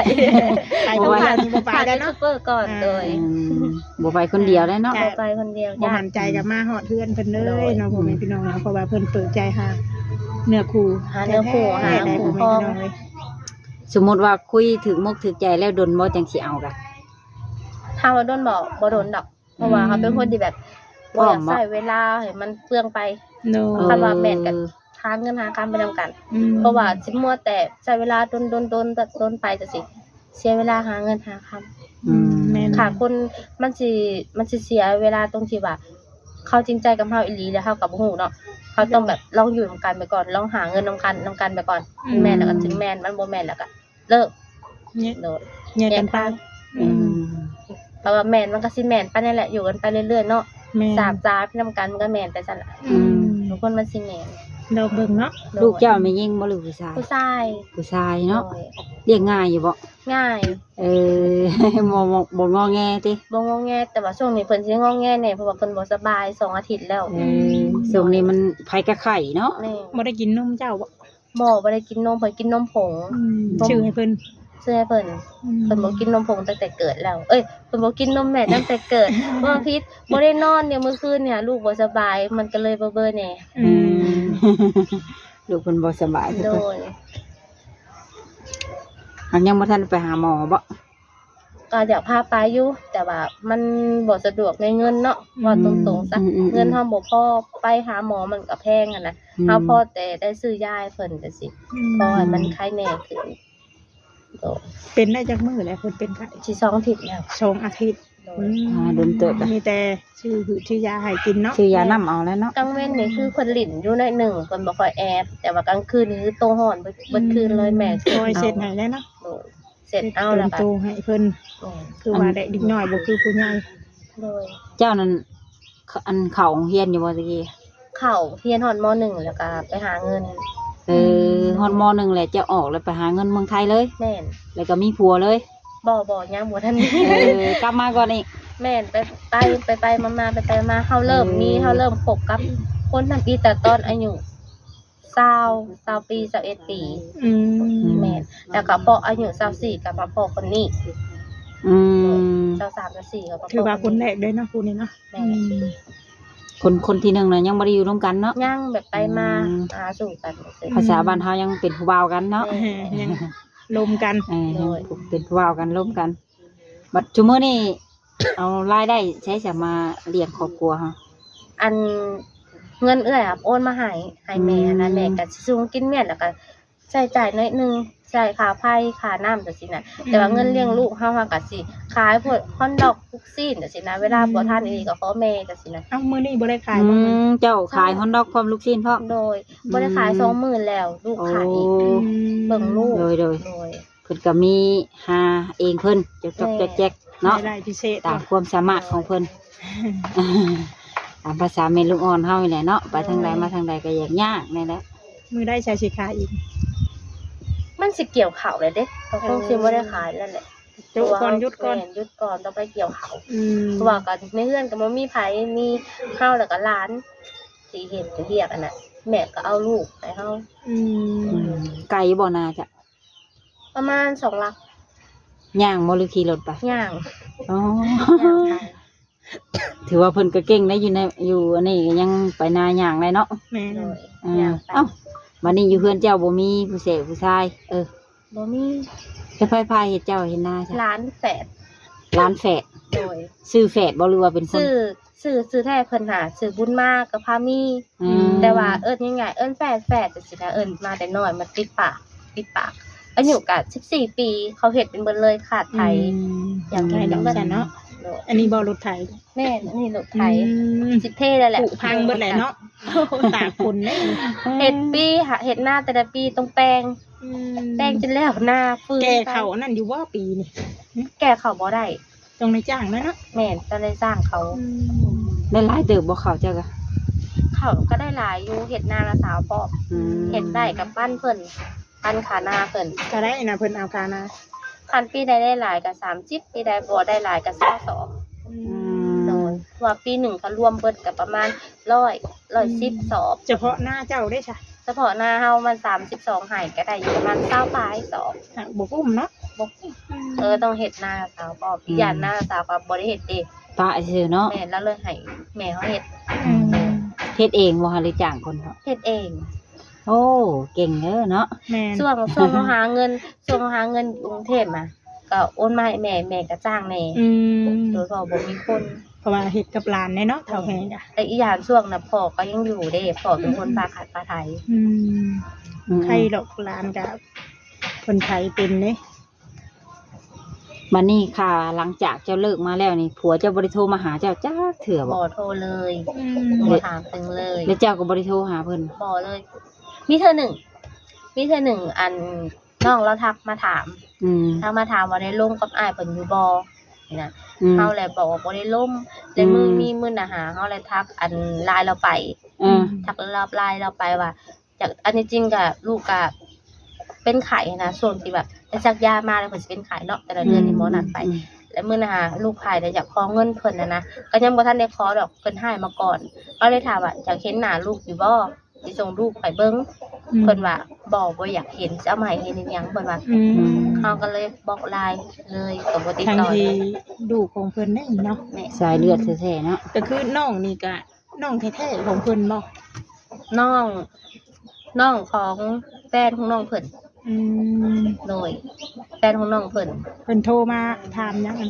ໄປຜູ້ດຽວນີ້ບໍ່ໄປແລ້ວເນາະ. ທາງຢູທູບເບີກ່ອນ. ອ່າ ໂດຍ. ອືມ ບໍ່ໄປຄົນດຽວແລ້ວເນາະ. ບໍ່ໄປຄົນດຽວ ບໍ່ໝັ້ນໃຈກໍມາຮອດເຮືອນເພິ່ນເລີຍເນາະ ໂດຍ ພໍ່ແມ່ພີ່ນ້ອງເນາະ ເພາະວ່າເພິ່ນເປີດໃຈຫາເນື້ອຄູ່ ຫາເນື້ອຄູ່ ແທ້ໆ ຫາ ເລີຍ ພໍ່ແມ່ພີ່ນ້ອງເລີຍ. ສົມມຸດວ່າຄຸຍຖືກມົກຖືກໃຈແລ້ວ ດົນບໍ່ຈັ່ງຊິເອົາກະ? ຖາມວ່າດົນບໍ່? ບໍ່ດົນດອກ ເພາະວ່າ ອືມ ເຮົາເປັນຄົນທີ່ແບບ ບໍ່ຢາກໃຊ້ເວລາໃຫ້ມັນເປືອງໄປ. ໂດຍ. ຄັນວ່າແມ່ນກໍຫາເງິນຫາຄຳໄປນຳກັນ. ອືມ. ເພາະວ່າຊິມົວແຕ່ໃຊ້ເວລາດົນໆ ດົນໄປຈັ່ງຊີ້ ເສຍເວລາຫາເງິນຫາຄຳ. ອືມ ແມ່ນ. ຖ້າຄົນມັນຊິ ມັນຊິເສຍເວລາຕົງທີ່ວ່າ ເຂົາຈິງໃຈກັບເຮົາອີ່ຫຼີ ແລ້ວເຮົາກໍບໍ່ຮູ້ເນາະ. ເຮົາຕ້ອງແບບລອງຢູ່ນຳກັນໄປກ່ອນ ລອງຫາເງິນນຳກັນ ນຳກັນໄປກ່ອນ. ອືມ. ແມ່ນແລ້ວກໍຈຶ່ງແມ່ນ ມັນບໍ່ແມ່ນແລ້ວກໍ ເລີກ. ແຍກ ໂດຍ ແຍກກັນໄປ. ແຍກທາງ. ອືມ ເພາະວ່າແມ່ນມັນກໍຊິແມ່ນໄປນັ້ນແຫຼະ ຢູ່ກັນໄປເລື້ອຍໆເນາະ. ແມ່ນ. ສາກສາໄປນຳກັນມັນກໍແມ່ນໄປຊັ້ນລະ. ອືມ ບາງຄົນມັນຊິແມ່ນ. ລອງເບິ່ງເນາະ. ໂດຍ. ລູກເຈົ້າແມ່ຍິງບໍ່ ຫຼືຜູ້ຊາຍ? ຜູ້ຊາຍ. ຜູ້ຊາຍເນາະ. ໂດຍ. ລ້ຽງງ່າຍຢູ່ບໍ່? ງ່າຍ. ເອີ ບໍ່ ບໍ່ ບໍ່ງໍແງຕິ? ບໍ່ງໍແງ ແຕ່ວ່າຊ່ວງນີ້ເພິ່ນຊິງໍແງແດ່ ເພາະວ່າເພິ່ນບໍ່ສະບາຍສອງອາທິດແລ້ວ. ເອີ ອືມ ຊ່ວງນີ້ມັນໄຂ້ກະໄຂ້ເນາະ. ແມ່ນ. ບໍ່ໄດ້ກິນນົມເຈົ້າບໍ່? ບໍ່ ບໍ່ໄດ້ກິນນົມ ເພິ່ນກິນນົມຜົງ. ອືມ ຜົງ ຊື້ໃຫ້ເພິ່ນ. ຊື້ໃຫ້ເພິ່ນ. ອືມ ເພິ່ນບໍ່ກິນນົມຜົງຕັ້ງແຕ່ເກີດແລ້ວ ເອີຍ ເພິ່ນບໍ່ກິນນົມແມ່ຕັ້ງແຕ່ເກີດ. ເວົ້າຜິດ ບໍ່ໄດ້ນອນເດ ມື້ຄືນນີ້ລູກບໍ່ສະບາຍ ມັນກໍເລີຍເບີໆແດ່. ອືມ ອືມ ລູກເພິ່ນບໍ່ສະບາຍ. ໂດຍ. ເຮົາຍັງບໍ່ທັນໄປຫາໝໍບໍ່? ກໍຢາກພາໄປຢູ່ ແຕ່ວ່າມັນບໍ່ສະດວກໃນເງິນເນາະ. ອືມ ເວົ້າຕົງໆຊະ ອືມໆໆ ເງິນເຮົາບໍ່ພໍໄປຫາໝໍ ມັນກໍແພງຫັ້ນນະ. ອືມ ເຮົາພໍແຕ່ໄດ້ຊື້ຢາໃຫ້ເພິ່ນຈັ່ງຊີ້. ອືມ ພໍໃຫ້ມັນໄຄແນ່ຂຶ້ນ. ໂດຍ. ເປັນໄດ້ຈັກມື້ແລ້ວເພິ່ນເປັນໄຂ້? ຊິສອງອາທິດແລ້ວ. ສອງອາທິດ. ໂດຍ. ອືມ ອ່າ ດົນເຕີບແລ້ວ. ມີແຕ່ຊື້ ຊື້ຢາໃຫ້ກິນເນາະ. ຊື້ຢານຳເອົາແລ້ວເນາະ. ກາງເວັນນີ້ຄືເພິ່ນຫຼິ້ນຢູ່ໜ້ອຍໜຶ່ງ ເພິ່ນບໍ່ຄ່ອຍແອບ ແຕ່ວ່າກາງຄືນນີ້ຄືໂຕຮ້ອນເບິດ ອືມ ເບິດຄືນເລີຍ. ແມ່ຊ່ອຍເຊັດໃຫ້ແລ້ວເນາະ. ໂດຍ. ເຊັດເອົາແລ້ວກໍໂຕໃຫ້ເພິ່ນ. ໂດຍ. ຄືວ່າແຫຼະ ເດັກນ້ອຍບໍ່ຄືຜູ້ໃຫຍ່. ໂດຍ. ເຈົ້ານັ້ນ ເຂົ້າ ອັນ ເຂົ້າໂຮງຮຽນຢູ່ບໍ່ແຕ່ກີ້? ເຂົ້າ ຮຽນຮອດ ມໍໜຶ່ງ ແລ້ວກໍໄປຫາເງິນ. ເອີ ຮອດ ມໍໜຶ່ງ ແລ້ວຈະອອກ ແລ້ວໄປຫາເງິນເມືອງໄທເລີຍ? ແມ່ນ. ແລ້ວກໍມີຜົວເລີຍ? ບໍ່ ບໍ່ ຍັງບໍ່ທັນມີ. ເອີ ກັບມາກ່ອນອີກ? ແມ່ນ. ໄປ ໄປ ໄປໆມາໆ ໄປໆມາໆ ເຮົາເລີ່ມມີ ເອີ ເຮົາເລີ່ມຄົບກັບຄົນທຳອິດແຕ່ຕອນອາຍຸ ຊາວ ຊາວປີ ຊາວເອັດປີ. ອືມ ແມ່ນ. ແລ້ວກໍພໍອາຍຸຊາວສີ່ກໍມາພໍ້ຄົນນີ້. ອືມ ຊາວສາມ ຊາວສີ່ກໍມາພໍ້ ຖືວ່າຄົນແລກເລີຍເນາະ ຜູ້ນີ້ເນາະ. ແມ່ນ. ອືມ ຄົນ ຄົນທີໜຶ່ງນະ ຍັງບໍ່ໄດ້ຢູ່ນຳກັນເນາະ? ຍັງ ແບບໄປມາ ອືມ ຫາສູ່ກັນ. ພາສາບ້ານເຮົາຍັງເປັນຜູ້ບ່າວກັນເນາະ. ແມ່ນ. ຍັງລົມກັນ. ເອີ ໂດຍ ຍັງເປັນຜູ້ບ່າວກັນ ລົມກັນ. ບັດຊຸມື້ນີ້ ເອົາລາຍໄດ້ໃສສະມາລ້ຽງຄອບຄົວເຮົາ? ອັນ ເງິນເອື້ອຍໂອນມາໃຫ້ ໃຫ້ແມ່ຫັ້ນນະ. ອືມ ແມ່ກໍຊິຊຸງກິນມ້ຽນ ແລ້ວກໍໃຊ້ຈ່າຍໜ້ອຍໜຶ່ງ ໃຊ້ ຈ່າຍຄ່າໄຟຄ່ານ້ຳຈັ່ງຊີ້ນະ ອືມ ແຕ່ວ່າເງິນລ້ຽງລູກເຮົາ ເຮົາກໍຊິຂາຍພວກຮອດດອກ ລູກຊີ້ນຈັ່ງຊີ້ນະ ເວລາ ອືມ ບໍ່ທັນອີ່ຫຼີກໍຂໍແມ່ຈັ່ງຊີ້ນະ. ເອົ້າ ມື້ນີ້ບໍ່ໄດ້ຂາຍບໍ່? ອືມ ເຈົ້າຂາຍຮອດດອກພ້ອມລູກຊີ້ນພ້ອມ? ໂດຍ ອືມ ບໍ່ໄດ້ຂາຍສອງມື້ແລ້ວ ລູກຂາຍ ໂອ້ ອືມ ເບິ່ງລູກ ໂດຍໆ ໂດຍ ເພິ່ນກໍມີຫາເອງເພິ່ນ ຈອກໆ ແມ່ນ ແຈກໆ ເນາະ ລາຍໄດ້ພິເສດ ຕາມຄວາມສາມາດຂອງເພິ່ນ ໂດຍ ຕາມພາສາແມ່ລູກອ່ອນເຮົານີ້ແຫຼະເນາະ ໄປທາງໃດ ໂດຍ ມາທາງໃດກໍແຍກຍາກແນ່ແຫຼະ. ມື້ໃດໃສຊິຂາຍອີກ? ມັນຊິກ່ຽວເຂົ້າແລ້ວເດ້ ກໍຄົງຊິບໍ່ໄດ້ຂາຍແລ້ວແຫຼະ ເອີ ໂຈະກ່ອນ ຢຸດກ່ອນ ແມ່ນ ຢຸດກ່ອນ ຕ້ອງໄປກ່ຽວເຂົ້າ ອືມ ເພາະວ່າກໍໃນເຮືອນກໍບໍ່ມີໃຜ ມີເຮົາແລ້ວກໍຫຼານທີ່ເຮັດວຽກຫັ້ນນະ ແມ່ກໍເອົາລູກໃຫ້ເຮົາ ອືມ ອືມ ໄກບໍ່ນາເຈົ້າ? ປະມານສອງຫຼັກ. ຍ່າງບໍ່ ຫຼືຂີ່ລົດໄປ? ຍ່າງ ອໍ ຍ່າງໄປ. ຖືວ່າເພິ່ນກໍເກັ່ງໄດ໋ ຢູ່ໃນ ຢູ່ອັນນີ້ກໍຍັງໄປນາຍ່າງໄດ້ເນາະ. ແມ່ນ ໂດຍ ເອີ ຍ່າງໄປ. ເອົ້າ ບັດນີ້ຢູ່ເຮືອນເຈົ້າບໍ່ມີຜູ້ແສຜູ້ຊາຍ? ເອີ ບໍ່ມີ. ແລ້ວໃຜພາເຮັດເຈົ້າເຮັດນາຊະ? ຫຼານແຝດ. ຫຼານແຝດ? ໂດຍ. ຊື່ແຝດບໍ່ ຫຼືວ່າເປັນຄົນ? ຊື່ ຊື່ ຊື່ແທ້ເພິ່ນຫາ ຊື່ບຸນມາກັບພາມີ. ອືມ ແຕ່ວ່າເອີ້ນງ່າຍໆ ເອີ້ນແຝດ ແຝດຈັ່ງຊີ້ນະ ເອີ້ນມາແຕ່ນ້ອຍ ມາຕິດປາກ ຕິດປາກ. ອາຍຸກະສິບສີ່ປີ ເຂົາເຮັດເປັນເບິດເລີຍ ຂາດໄຖ ອືມ ຢ່າງ ໄດ້ດອກຊັ້ນເນາະ. ໂດຍ. ອັນນີ້ບໍ່ ລົດໄຖ? ແມ່ນ ອັນນີ້ລົດໄຖ. ອືມ ຊິເທແລ້ວແຫຼະ ຜຸພັງເບິດແຫຼະເນາະ ຕາກຝົນເດ້. ເຮັດປີ ເຮັດນາແຕ່ລະປີຕ້ອງແປງ ອືມ ແປງຈົນແລ້ວນາ ຟືນ. ແກ່ເຂົ້າອັນນັ້ນຢູ່ບໍ່ປີນີ້? ຫຶ ແກ່ເຂົ້າບໍ່ໄດ້ ຕ້ອງໄດ້ຈ້າງແລ້ວເນາະ. ແມ່ນ ຕ້ອງໄດ້ຈ້າງເຂົາ. ອືມ ໄດ້ຫຼາຍເຕີບບໍ່ເຂົ້າເຈົ້າກະ? ເຂົ້າກໍໄດ້ຫຼາຍຢູ່ ເຮັດນານະສາວພ້ອມ. ອືມ ເຮັດໄດ້ກໍປັນເພິ່ນ ປັນຄ່ານາເພິ່ນ. ເທົ່າໃດນະ ເພິ່ນເອົາຄ່ານາ? ຄັນປີໃດໄດ້ຫຼາຍກໍສາມສິບ ປີໃດບໍ່ໄດ້ຫຼາຍກໍຊາວສອງ. ອືມ ອືມ ໂດຍ. ເພາະວ່າປີໜຶ່ງກໍລວມເບິດກໍປະມານຮ້ອຍ ຮ້ອຍສິບສອບ. ອືມ ສະເພາະນາເຈົ້າເດ້ຊະ? ສະເພາະນາເຮົາມັນສາມສິບສອງໄຮ່ ກໍໄດ້ຢູ່ປະມານຊາວປາຍສອບ. ຫາກບໍ່ກຸ້ມເນາະ. ບໍ່ກຸ້ມ. ອືມ ເອີ ຕ້ອງເຮັດນາສາວກໍ ອືມ ຢ້ານນາສາວກໍບໍ່ໄດ້ເຮັດເດ້ ປະຊື່ເນາະ. ແມ່ນ ລາວເລີຍໃຫ້ແມ່ເຮົາເຮັດ. ອືມ ເຮັດເອງບໍ່ ຫຼືຈ້າງຄົນເນາະ? ເຮັດເອງ. ໂອ້ ເກັ່ງເດີເນາະ. ແມ່ນ ຊ່ວງ ຊ່ວງເຮົາຫາເງິນ ຊ່ວງເຮົາຫາເງິນຢູ່ກຸງເທບນະ ກໍໂອນມາໃຫ້ແມ່ ແມ່ກໍຈ້າງແດ່. ອືມ ໂດຍ ເພາະບໍ່ມີຄົນ ເພາະວ່າເຮັດກັບຫຼານແດ່ເນາະ ເຖົ້າແຮງກະ. ແລະອີກຢ່າງຊ່ວງນະພໍ່ກໍຍັງຢູ່ເດ້ ພໍ່ເປັນຄົນ ອືມ ພາຂັບພາໄຖ. ອືມ ອືມ ໃຄດອກ ຫຼານກະເພິ່ນໄຖເປັນເດ້. ບັດນີ້ຄ່າ ຫຼັງຈາກເຈົ້າເລີກມາແລ້ວນີ້ ຜົວເຈົ້າບໍ່ໄດ້ໂທມາຫາເຈົ້າຈັກເທື່ອບໍ່? ບໍ່ໂທເລີຍ. ອືມ ບໍ່ຖາມເຖິງເລີຍ. ແລ້ວເຈົ້າກໍບໍ່ໄດ້ໂທຫາເພິ່ນ? ບໍ່ເລີຍ. ມີເທື່ອໜຶ່ງ ມີເທື່ອໜຶ່ງ ອັນ ນ້ອງລາວທັກມາຖາມ. ອືມ ທັກມາຖາມວ່າໄດ້ລົມກັບອ້າຍເພິ່ນຢູ່ບໍ່ນີ້ນະ. ອືມ ເຮົາແຫຼະບອກວ່າບໍ່ໄດ້ລົມ. ແລ້ວມື້ ອືມ ມີມື້ໜ້າຫາ ເຮົາແຫຼະທັກອັນ ລາຍລາວໄປ. ເອີ ທັກລາຍລາວໄປວ່າ ຈາກ ອັນທີ່ຈິງກະລູກກະເປັນໄຂ້ນະ ຊ່ວງທີ່ແບບໄດ້ສັກຢາມາແລ້ວເພິ່ນຊິເປັນໄຂ້ເນາະ ແຕ່ລະເດືອນນີ້ ອືມ ໝໍນັດໄປ. ອືມ ແລ້ວມື້ໜ້າຫາລູກໄຂ້ແລ້ວຢາກຂໍເງິນເພິ່ນຫັ້ນນະ ກໍຍັງບໍ່ທັນໄດ້ຂໍດອກ ເພິ່ນໃຫ້ມາກ່ອນ. ເຮົາເລີຍຖາມວ່າ ຢາກເຫັນໜ້າລູກຢູ່ບໍ່? ຊິສົ່ງຮູບໃຫ້ເບິ່ງ. ອືມ ເພິ່ນວ່າ ບໍ່ ບໍ່ຢາກເຫັນ ຊິເອົາມາໃຫ້ເຫັນອີ່ຫຍັງ ເພິ່ນວ່າ. ອືມ ເຮົາກໍເລີຍບລັອກລາຍເລີຍ ກໍບໍ່ຕິດຕໍ່ເລີຍ. ທັງທີ່ລູກຂອງເພິ່ນເດ້ເນາະ. ແມ່ນ ສາຍເລືອດແທ້ໆເນາະ. ກໍຄືນ້ອງນີ້ກະນ້ອງແທ້ໆຂອງເພິ່ນບໍ່? ນ້ອງ ນ້ອງຂອງແຟນຂອງນ້ອງເພິ່ນ. ອືມ ໂດຍ ແຟນຂອງນ້ອງເພິ່ນ. ເພິ່ນໂທມາຖາມຫຍັງ? ເພິ່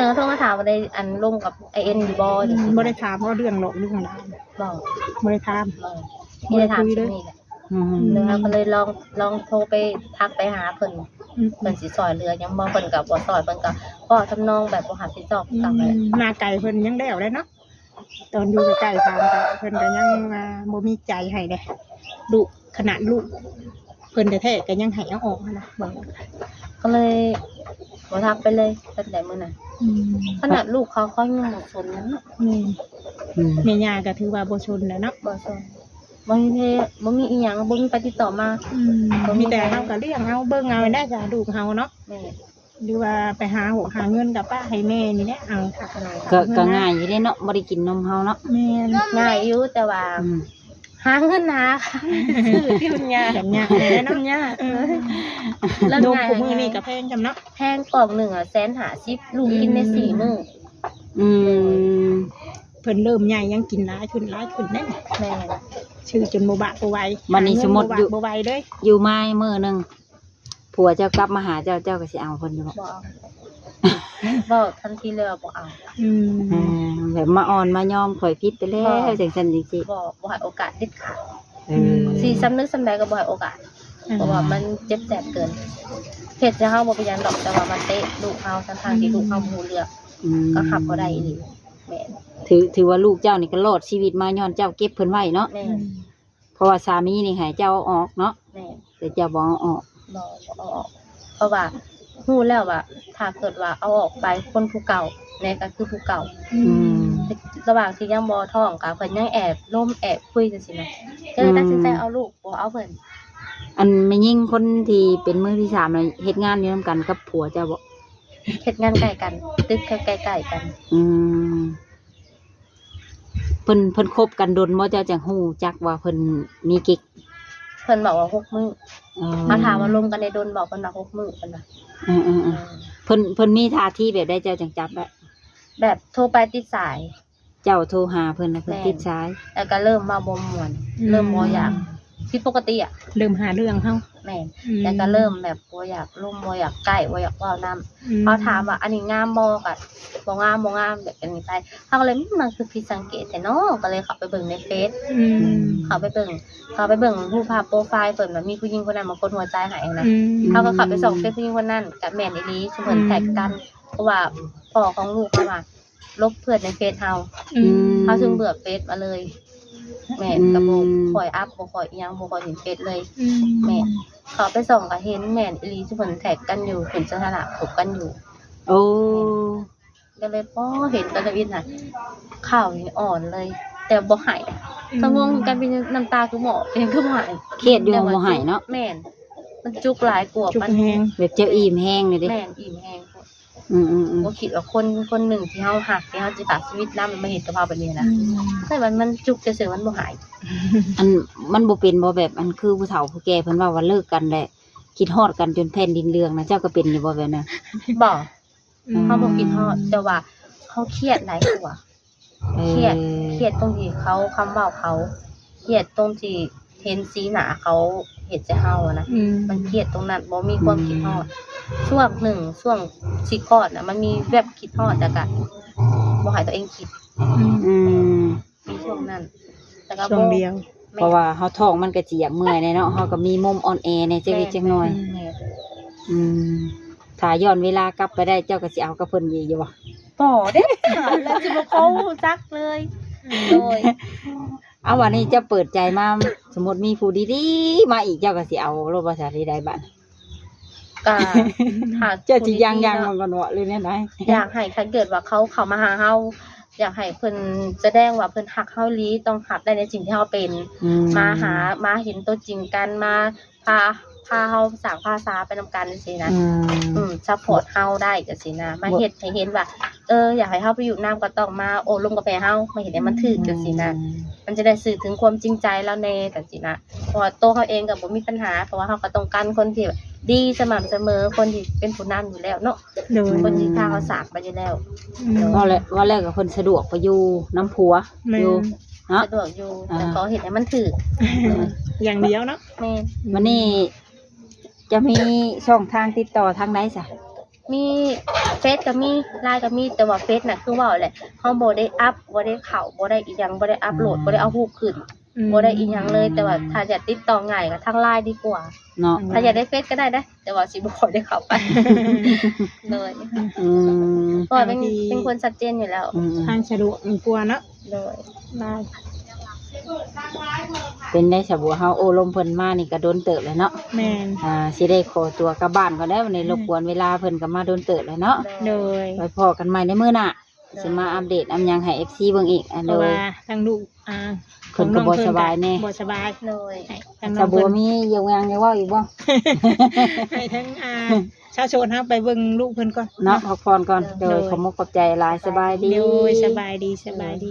ນກໍໂທມາຖາມວ່າໄດ້ ອັນ ລົມກັບອ້າຍເອັນຢູ່ບໍ່? ອືມ ຈັ່ງຊີ້. ບໍ່ໄດ້ຖາມເວົ້າເລື່ອງຫຼອກເລື່ອງລາວ? ບໍ່ ບໍ່ໄດ້ຖາມ. ບໍ່ ມີແຕ່ຖາມສ່ຳນີ້ແຫຼະ. ອືມ ແລ້ວເຮົາກໍເລີຍລອງ ລອງໂທໄປ ທັກໄປຫາເພິ່ນ. ອືມ ເພິ່ນຊິຊ່ອຍເຫຼືອຫຍັງບໍ່? ເພິ່ນກໍບໍ່ຊ່ອຍ ເພິ່ນກໍເວົ້າທຳນອງແບບບໍ່ຮັບຜິດຊອບກັບ. ອືມ ໜ້າໄກເພິ່ນຍັງແລ້ວໄດ້ເນາະ. ຕອນຢູ່ໃກ້ໆ ຖາມກໍ ເພິ່ນກໍຍັງວ່າບໍ່ມີໃຈໃຫ້ເດ້. ດຸ ຂະໜາດລູກເພິ່ນແທ້ໆ ກໍຍັງໃຫ້ເອົາອອກຫັ້ນນະ ບອກ. ກໍເລີຍບໍ່ທັກໄປເລີຍ ຕັ້ງແຕ່ມື້ນັ້ນ. ອືມ ຂະໜາດລູກເຂົາ ເຂົາຍັງບໍ່ສົນນຳເນາະ. ແມ່ນ. ອືມ ແມ່ຍ່າກໍຖືວ່າບໍ່ສົນແຫຼະເນາະ. ບໍ່ສົນ ບໍ່ມີເພ ບໍ່ມີອີ່ຫຍັງ ບໍ່ມີໃຜຕິດຕໍ່ມາ. ອືມ ບໍ່ມີ ມີແຕ່ເຮົາກໍລ້ຽງເອົາ ເບິ່ງເອົາໄດ້ກະລູກເຮົາເນາະ. ແມ່ນ. ຫຼືວ່າໄປຫາຫົກຫາເງິນກໍປະໃຫ້ແມ່ນີ້ແຫຼະເອົາ. ກໍ ກໍງ່າຍຢູ່ເດ້ເນາະ ບໍ່ໄດ້ກິນນົມເຮົາເນາະ. ແມ່ນ ງ່າຍຢູ່ ແຕ່ວ່າ ອືມ ຫາເງິນຫາຊື້ທີ່ມັນຍາກ. ຍາກເນາະ ຍາກ. ເອີ ເລີ່ມງ່າຍ ທຸກມື້ນີ້ກໍແພງຈຳເນາະ. ແພງ ກ່ອງໜຶ່ງອະ ແສນຫ້າສິບ ລູກກິນໄດ້ ອືມ ສີ່ມື້. ອືມ ເພິ່ນເລີ່ມໃຫຍ່ຍັງກິນຫຼາຍຂຶ້ນ ຫຼາຍຂຶ້ນເດ້. ແມ່ນ. ຊື້ຈົນບໍ່ບາກບໍ່ໄຫວ. ບັດນີ້ ຫາເງິນ ສົມມຸດ ບໍ່ບາກ ຢູ່ ບໍ່ໄຫວເລີຍ. ຢູ່ມາມື້ໜຶ່ງ ຜົວເຈົ້າກັບມາຫາເຈົ້າ ເຈົ້າກໍຊິເອົາເພິ່ນຢູ່ບໍ່? ບໍ່ເອົາ. ບອກທັນທີເລີຍວ່າບໍ່ເອົາ. ອືມ ເອີ ແບບມາອ່ອນມາຍອມ ຂ້ອຍຜິດໄປແລ້ວ ບໍ່ ຈັ່ງຊັ້ນຈັ່ງຊີ້. ບໍ່ ບໍ່ໃຫ້ໂອກາດເດັດຂາດ. ເອີ ອືມ ຊິສຳນຶກສ່ຳໃດກໍບໍ່ໃຫ້ໂອກາດ. ເພາະວ່າມັນເຈັບແສບເກີນ. ເຮັດໃສ່ເຮົາບໍ່ເປັນຫຍັງດອກ ແຕ່ວ່າມາເຕະລູກເຮົາ ທັງໆທີ່ລູກເຮົາບໍ່ຮູ້ເລື່ອງ ອືມ ກໍຮັບບໍ່ໄດ້ອີ່ຫຼີ. ແມ່ນ. ຖື ຖືວ່າລູກເຈົ້ານີ້ກໍລອດຊີວິດມາຍ້ອນເຈົ້າເກັບເພິ່ນໄວ້ເນາະ. ແມ່ນ. ເພາະວ່າສາມີນີ້ໃຫ້ເຈົ້າເອົາອອກເນາະ. ແມ່ນ. ແຕ່ເຈົ້າບໍ່ເອົາອອກ. ບໍ່ ບໍ່ເອົາອອກ. ເພາະວ່າຮູ້ແລ້ວວ່າ ຖ້າເກີດວ່າເອົາອອກໄປ ຄົນຜູ້ເກົ່າແນ່ກໍຄືຜູ້ເກົ່າ. ອືມ. ລະຫວ່າງທີ່ຍັງບໍ່ທ້ອງກໍເພິ່ນຍັງແອບລົມແອບຄຸຍຈັ່ງຊີ້ນະ. ກໍເລີຍຕັດສິນໃຈເອົາລູກ ບໍ່ເອົາເພິ່ນ. ອັນແມ່ຍິງຄົນທີ່ເປັນມືທີສາມນະ ເຮັດງານຢູ່ນຳກັນກັບຜົວເຈົ້າບໍ່? ເຮັດງານໃກ້ກັນ ຕຶກໃກ້ໆກັນ. ອືມ. ເພິ່ນ ເພິ່ນຄົບກັນດົນບໍ່ ເຈົ້າຈັ່ງຮູ້ຈັກວ່າເພິ່ນມີກິກ? ເພິ່ນບອກວ່າຫົກມື້. ອໍ. ເຮົາຖາມວ່າລົມກັນໄດ້ດົນບໍ່? ເພິ່ນວ່າຫົກມື້ ເພິ່ນວ່າ. ເອີໆໆ. ເພິ່ນ ເພິ່ນມີທ່າທີແບບໃດ ເຈົ້າຈັ່ງຈັບໄດ້? ແບບໂທໄປຕິດສາຍ. ເຈົ້າໂທຫາເພິ່ນ ແລ້ວເພິ່ນຕິດສາຍ. ແມ່ນ. ແລ້ວກໍເລີ່ມເວົ້າບໍ່ມ່ວນ ອືມ ເລີ່ມບໍ່ຢາກ ຜິດປົກກະຕິອະ ເລີ່ມຫາເລື່ອງເຮົາ. ແມ່ນ. ອືມ. ແລ້ວກໍເລີ່ມແບບບໍ່ຢາກລົມ ບໍ່ຢາກໃກ້ ບໍ່ຢາກເວົ້ານຳ. ອືມ. ເຮົາຖາມວ່າ ອັນນີ້ງາມບໍ່? ກໍບໍ່ງາມ ບໍ່ງາມ ແບບນີ້ໄປ. ເຮົາກໍເລີຍ ອືມ ມັນຄືຜິດສັງເກດແທ້ເນາະ ກໍເລີຍເຂົ້າໄປເບິ່ງໃນເຟສ. ອືມ. ເຂົ້າໄປເບິ່ງ ເຂົ້າໄປເບິ່ງຮູບພາບໂປຣໄຟເພິ່ນ ວ່າມີຜູ້ຍິງຄົນນັ້ນມາກົດຫົວໃຈໃຫ້ນະ. ອືມ. ເຮົາກໍເຂົ້າໄປສ່ອງເຟສຜູ້ຍິງຄົນນັ້ນ ກໍແມ່ນອີ່ຫຼີ ຊຸມເພິ່ນແທັກກັນ. ອືມ. ເພາະວ່າພໍ່ຂອງລູກເຮົາວ່າ ລົບເພື່ອນໃນເຟສເຮົາ. ອືມ. ເຮົາຈຶ່ງເບື່ອເຟສມາເລີຍ. ແມ່ນ. ອືມ. ກໍບໍ່ຄ່ອຍອັບ ບໍ່ຄ່ອຍອີ່ຫຍັງ ບໍ່ຄ່ອຍເຫັນເຟສເລີຍ. ອືມ. ແມ່ນ. ເຂົ້າໄປສ່ອງກໍເຫັນແມ່ນອີ່ຫຼີ ຊຸມເພິ່ນແທັກກັນຢູ່ ຂຶ້ນສະຖານະຄົບກັນຢູ່. ໂອ້. ແມ່ນ. ກໍເລີຍພໍເຫັນຕອນທຳອິດນະ ເຂົ້ານີ້ອ່ອນເລີຍ ແຕ່ບໍ່ໄຫ້. ອືມ. ກໍງົງຄືກັນ ເປັນນ້ຳຕາຄືໝໍ້ ເປັນຫຍັງຄືບໍ່ໄຫ້? ຄຽດຢູ່ບໍ່ໄຫ້ເນາະ. ແມ່ນ. ມັນຈຸກຫຼາຍກວ່າ ຈຸກແຮງ ແບບເຈົ້າອີ່ມແຮງເລີຍເດ້. ແມ່ນ ອີ່ມແຮງ. ອືມໆໆ ບໍ່ຄິດວ່າຄົນຄົນໜຶ່ງທີ່ເຮົາຮັກ ທີ່ເຮົາຊິຝາກຊີວິດນຳ ມາເຮັດກັບເຮົາແບບນີ້ນະ. ອືມ. ແຕ່ວ່າມັນຈຸກເສີຍໆ ມັນບໍ່ຫາຍ. ອັນ ມັນບໍ່ເປັນບໍ່ ແບບ ອັນ ຄືຜູ້ເຖົ້າຜູ້ແກ່ເພິ່ນເວົ້າວ່າ ເລີກກັນແລ້ວຄິດຮອດກັນຈົນແຜ່ນດິນເລື່ອງນະ ເຈົ້າກໍເປັນຢູ່ບໍ່ແບບນັ້ນ? ບໍ່. ອືມ. ເຮົາບໍ່ຄິດຮອດ ແຕ່ວ່າເຮົາຄຽດຫຼາຍກວ່າ. ເອີ. ຄຽດ ຄຽດຕົງທີ່ເຂົາ ຄຳເວົ້າເຂົາ ຄຽດຕົງທີ່ເຫັນສີໜ້າເຂົາເຮັດໃສ່ເຮົາຫັ້ນນະ. ອືມ. ມັນຄຽດຕົງນັ້ນ ບໍ່ມີຄວາມ ອືມ ຄິດຮອດ. ຊ່ວງໜຶ່ງ ຊ່ວງຊິຄອດນະ ມັນມີແວບຄິດຮອດ ແຕ່ກະບໍ່ໃຫ້ຕົວເອງຄິດ. ອືມ. ອືມ. ມີຊ່ວງນັ້ນ ແຕ່ກະ ຊ່ວງດຽວ. ແມ່ນ. ເພາະວ່າເຮົາທ້ອງມັນກະຊິຢາກເມື່ອຍແດ່ເນາະ ເຮົາກະມີມຸມອ່ອນແອແດ່ຈັກເລັກຈັກນ້ອຍ. ແມ່ນ. ອືມ. ຖ້າຍ້ອນເວລາກັບໄປໄດ້ ເຈົ້າກໍຊິເອົາກັບເພິ່ນອີກຢູ່ບໍ່? ບໍ່ເດັດຂາດ ແລ້ວຊິບໍ່ຂໍຮູ້ຈັກເລີຍ. ໂດຍ. ເອົາ ບາດນີ້ເຈົ້າເປີດໃຈມາ ສົມມຸດມີຜູ້ດີໆມາອີກ ເຈົ້າກໍຊິເອົາໂລດບໍ່ຊະ ຫຼືໃດບາດ? ກໍຫາກ ເຈົ້າຊິຢ່າງໆ ເບິ່ງກ່ອນເນາະ ຫຼືແນວໃດ? ຢາກໃຫ້ ຄັນເກີດວ່າເຂົາເຂົ້າມາຫາເຮົາ ຢາກໃຫ້ເພິ່ນສະແດງວ່າເພິ່ນຮັກເຮົາອີ່ຫຼີ ຕ້ອງຮັບໄດ້ໃນສິ່ງທີ່ເຮົາເປັນ. ອືມ. ມາຫາ ມາເຫັນຕົວຈິງກັນ ມາ ພາ ພາເຮົາສ້າງພາສາໄປນຳກັນຈັ່ງຊີ້ນະ. ອືມ. ອືມ ຊັບພອດເຮົາໄດ້ຈັ່ງຊີ້ນະ ມາເຮັດໃຫ້ເຫັນວ່າ ເອີ ຢາກໃຫ້ເຮົາໄປຢູ່ນຳກໍຕ້ອງມາໂອ້ລົມກັບແມ່ເຮົາ ມາເຮັດໃຫ້ມັນຖືກຈັ່ງຊີ້ນະ. ອືມ. ມັນຈະໄດ້ສື່ເຖິງຄວາມຈິງໃຈລາວແດ່ຈັ່ງຊີ້ນະ ເພາະວ່າໂຕເຮົາເອງກໍບໍ່ມີບັນຫາ ເພາະວ່າເຮົາກໍຕ້ອງການຄົນທີ່ແບບດີສະໝ່ຳສະເໝີ ຄົນທີ່ເປັນຜູ້ນຳຢູ່ແລ້ວເນາະ. ໂດຍ. ຄົນທີ່ພາເຮົາສ້າງໄປຢູ່ແລ້ວ. ອືມ. ເວົ້າແລ້ວ ເວົ້າແລ້ວກໍເພິ່ນສະດວກໄປຢູ່ນຳຜົວ. ແມ່ນ. ຢູ່ ເນາະ ສະດວກຢູ່ ອ່າ ແຕ່ຂໍເຮັດໃຫ້ມັນຖືກ ຢ່າງດຽວເນາະ. ແມ່ນ. ບັດນີ້ຈະມີຊ່ອງທາງຕິດຕໍ່ທາງໃດຊະ? ມີເຟສກໍມີ ລາຍກໍມີ ແຕ່ວ່າເຟສນະ ຄືເວົ້າແຫຼະ ເຮົາບໍ່ໄດ້ອັບ ບໍ່ໄດ້ເຂົ້າ ບໍ່ໄດ້ອີ່ຫຍັງ ບໍ່ໄດ້ອັບໂຫຼດ ອືມ ບໍ່ໄດ້ເອົາຮູບຂຶ້ນ ອືມ ບໍ່ໄດ້ອີ່ຫຍັງເລີຍ. ແຕ່ວ່າຖ້າຢາກຕິດຕໍ່ງ່າຍກໍທາງລາຍດີກວ່າເນາະ. ຖ້າຢາກໄດ້ເຟສກໍໄດ້ເດ້ ແຕ່ວ່າຊິບໍ່ຄ່ອຍໄດ້ເຂົ້າໄປ ໂດຍ. ອືມ ເພາະວ່າເປັນ ເປັນຄົນຊັດເຈນຢູ່ແລ້ວ. ອືມ ທາງສະດວກກວ່າເນາະ. ໂດຍ. ເປັນໄດສາວບົວ ເຮົາໂອ້ລົມເພິ່ນມານີ້ກໍດົນເຕີບແລ້ວເນາະ. ແມ່ນ. ອ່າ ຊິໄດ້ຂໍຕົວກັບບ້ານກ່ອນເດີ ວັນນີ້ ແມ່ນ ລົບກວນເວລາເພິ່ນກໍມາດົນເຕີບແລ້ວເນາະ. ໂດຍ. ໄວ້ພໍ້ກັນໃໝ່ໃນມື້ໜ້າ ໂດຍ ຊິມາອັບເດດອັບຫຍັງໃຫ້ເອັຟຊີເບິ່ງອີກ. ອ່າ ໂດຍ. ເພາະວ່າທາງລູກ ອ່າ ເພິ່ນກໍບໍ່ສະບາຍແນ່ ບໍ່ສະບາຍ. ໂດຍ. ໃຫ້ທາງນ້ອງ ສາວບົວ ເພິ່ນມີຫຍັງຢາກເວົ້າອີກບໍ່? ໃຫ້ທາງ ອ່າ ຊາວໂສດເຮົາໄປເບິ່ງລູກເພິ່ນກ່ອນເນາະ ເນາະ ພັກຜ່ອນກ່ອນ. ໂດຍ. ໂດຍ. ຂອບມຸກຂອບໃຈຫຼາຍ. ສະບາຍດີ. ໂດຍ. ສະບາຍດີ ສະບາຍດີ.